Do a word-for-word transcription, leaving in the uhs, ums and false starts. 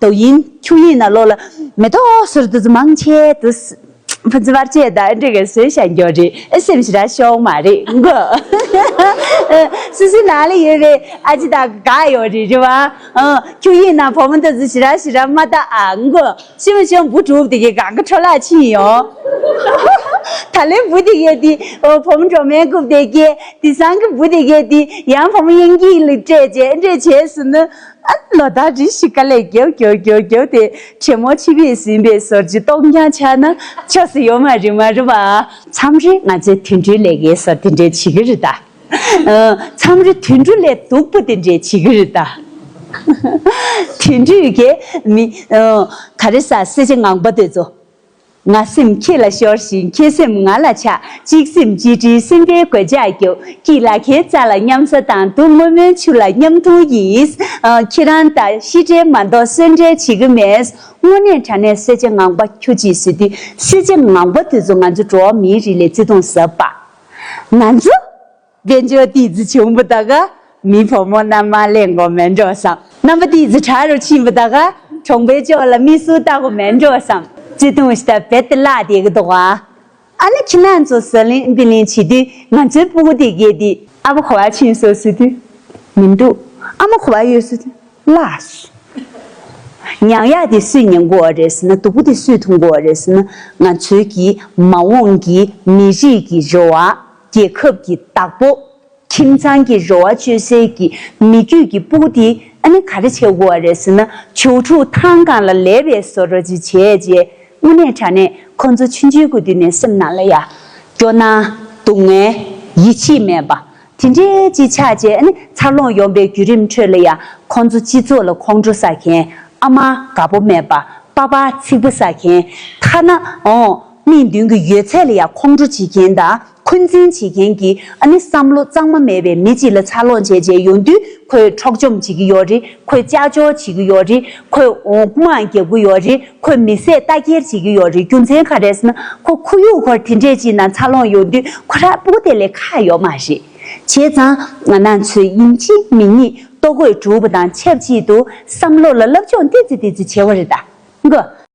抖音 ཁྱུག་ཡིན་ན་ལོ་ལ་མེ་ཏོག་སོར་དུ་མང་ཆེ་དུ། ཕ་ཚི་བར་ཆད་ད་འདྲེ་གས་བཟོས་བཞག་འགྱོ་རེད། ཨེ་སེམས་ཞེ་དྲག་ཤོག་མ་རེད་མགོ། སུ་སུ་ནང་ལ་ཡོད་པའི་ཨ་ཅི་ད་དགའ་ཡོད་རེད་རེད་བ། ཨ་ཁྱུག་ཡིན་ན་བུ་མོ་ད་ཚོ་ཞེ་དྲག་ཞེ་དྲག་མ་ད་ཨ་མགོ། ཤི་མ་ཤོང་བུ་གྲུབ་དེ་གས་གང་ག་འཕྲོ་བརླག་ཕྱིན་ཡོང་། ད་ལན་བུ་དེ་གས་དེ་བུ་མོ་འགྲོ་མའི་རྐུབ་དེ་གས་དེ་སང་གི་བུ་དེ་གས་དེ་ཡང་བུ་མོ་ཡིན་གྱི་ལུག་སྤྲད་བྱས་འདྲེ་བྱས་སུ་ན། ཨ་ལོ་ད་རི་ཤི་ཀ་ལས་རྒྱོབ་རྒྱོབ་རྒྱོབ་རྒྱོབ་དེ་ཆེ་མོ་ཆི་བི་སིན་པའི་ཟོར་གྱི་སྟོང་རྐྱང་ཆགས་ན་ཆོག་སུ་ཡོད་མ་རེད་མ་རེད་བ། མཚམས་རེ་ང་ཚོའི་དུད་འགྲོའི་ལས་ཀའི་ཟོར་དེ་འདྲའི་བྱེད་ཀྱི་རེད་ད། ཨ་མཚམས་རེ་དུད་འགྲོ་ལས་སྡུག་པོ་དེ་འདྲའི་བྱེད་ཀྱི་རེད་ད། དུད་འགྲོས་ཀྱི་མི་ཨ་ག་རེ་ཟ་སེ་ཆེ་ངང་པ་དེ་ཚོ། ང་སེམས་ཁྱེད་ལ་ཤོར་ཞིང་ཁྱེད་སེམས་ང་ལ་ཆགས། གཅིག་སེམས་གཅིག་དྲིལ་སེམས་པའི་གོད་ཆག་རྒྱོབ། སྐྱིད་ལ་ཁའི་རྩ་ལ་མཉམ་ཟ་དང་དུ་སྔོན་མོའི་ཆུ་ལ་མཉམ་འཐུང་ཡིན། ཨ་ཁྱེད་རང་ད་ཤི་འདྲེ་མ་གཏོགས་གསོན་འདྲེ་བྱེད་ཀྱི་མེད། དངོས་གནས་དྲང་གནས་སེ་ཆེ་ངང་པ་ཁྱུ་གཅིག་ཟེར་དུས་སེ་ཆེ་ངང་པ་དེ་ཚོ་ང་ཚོ་འགྲོ་བ་མིའི་རིགས་ལ་བརྩི་མཐོང་ཟབ་པ། ང་ཚོ། དཔལ་འབྱོར་ཏི་ཙི་བྱུང་བ་ད་ག་མི་བུ་མོ་རྣམ་མང་ལེན་དགོས་མེད་འགྲོ་བསམ། རྣམ་པ་ཏི་ཙི་དྲག་རུ་ཕྱིན་པ་ད་ག་གྲོང་པའི་ཕྱོགས་ལ་མི་སུ་ལྟ་དགོས་མེད་འགྲོ་བསམ། བརྩེ་དུང་ཞིག་ད་བེད་དེ་བརླག་བསྡད་ཀྱི་འདུག་ག་ཨ་ནི་ཁྱི་ནང་ཚོ་ཟ་ལིང་པི་ལིང་བྱེད་དུས་ང་ཚོའི་སྤུ་གུ་དེ་གས་དེ་ཨ་ཕ་ག་པར་ཕྱིན་སོང་ཟེར་དུས་མི་འདུག་ཨ་མ་ག་པར་ཡོད་ཟེར་དུས་བརླགས་སོང་། ཉར་ཡག་དེ་སུས་ཉར་དགོས་པ་རེད་ཟེར་ན། སྡུག་པོ་དེ་སུས་འཐུང་དགོས་པ་རེད་ཟེར་ན། ང་ཚོའི་གི་མ་འོངས་ཀྱི་མི་རིགས་ཀྱི་རེ་བ། རྒྱལ་ཁབ་ཀྱི་བདག་པོ། ཁྱིམ་ཚང་གི་རེ་བ་བཅོལ་སའི་གི་མི་རྒྱུད་ཀྱི་སྤུ་གུ་དེ་ཨ་ནི་ག་རེ་བྱེད་དགོས་པ་རེད་ཟེར་ན། བྱོ་ཕྲུག་ཐང་སྒང་ལ་ལས་པའི་བཟོ་འདྲ་ཅིག་བྱས་རྗེས་དངོས་གནས་དྲང་གནས་ཁོ་ཚོ་ཆུང་ཆུང་གི་དུས་ནས་སེམས་ནང་ལ་ཡ་སྐྱོ་སྣང་། སྡུག་བསྔལ། ཡིད་ཆེས་མེད་པ། དེ་འདྲའི་ཅིག་ཆགས་རྗེས་ཨ་ནི་འཚར་ལོངས་ཡོང་པའི་བརྒྱུད་རིམ་ཁྲོད་ལ་ཡ་ཁོང་ཚོ་སྤྱི་ཚོགས་ལ་ཁོང་ཁྲོ་ཟ་མཁན། ཨ་མ་དགའ་པོ་མེད་པ། པ་ཕར་ཚིག་པ་ཟ་མཁན། ཐ་ན་འོ་མིག་མདུན་གྱི་ཡོད་ཚད་ལ་ཡ་ཁོང་ཁྲོ་བྱེད་མཁན་དང་འཁོན་འཛིན་བྱེད་མཁན་གྱི་ཨ་ནི་བསམ་བློ་གཙང་མ་མེད་པའི་མི་གཅིག་ལ་འཚར་ལོངས་བྱས་རྗེས་ཡོང་དུས་ཁོས་འཕྲོག་བཅོམ་བྱེད་ཀྱི་ཡོད་རེད། ཁོས་ཀྱག་ཀྱོག་བྱེད་ཀྱི་ཡོད་རེད། ཁོས་འོ་དམག་རྒྱག་གི་ཡོད་རེད། ཁོས་མི་བསད་རྟ་འཁྱེར་བྱེད་ཀྱི་ཡོད་རེད། རྒྱུ་མཚན་ག་རེ་ཟེར་ན་ཁོ་ཁོར་ཡུག་སྐོར་དེ་འདྲས་ཅིག་ནང་འཚར་ལོངས་ཡོང་དུས་ཁོ་རང་སྤུ་གུ་དེ་ལས་ཁག་ཡོད་མ་རེད། བྱས་ཙང་ང་རང་ཚོས་ཡིན་གཅིག་མིན་གཉིས་ལྟོ་གོས་སྒྲུག་པ་དང་ཆབས་ཅིག་ཏུ་བསམ་བློ་ལ་སློབ་སྦྱོང་ཏོག་ཙམ་ཏོག་ཙམ་བྱེད་དགོས་རེད་ད། མགོ།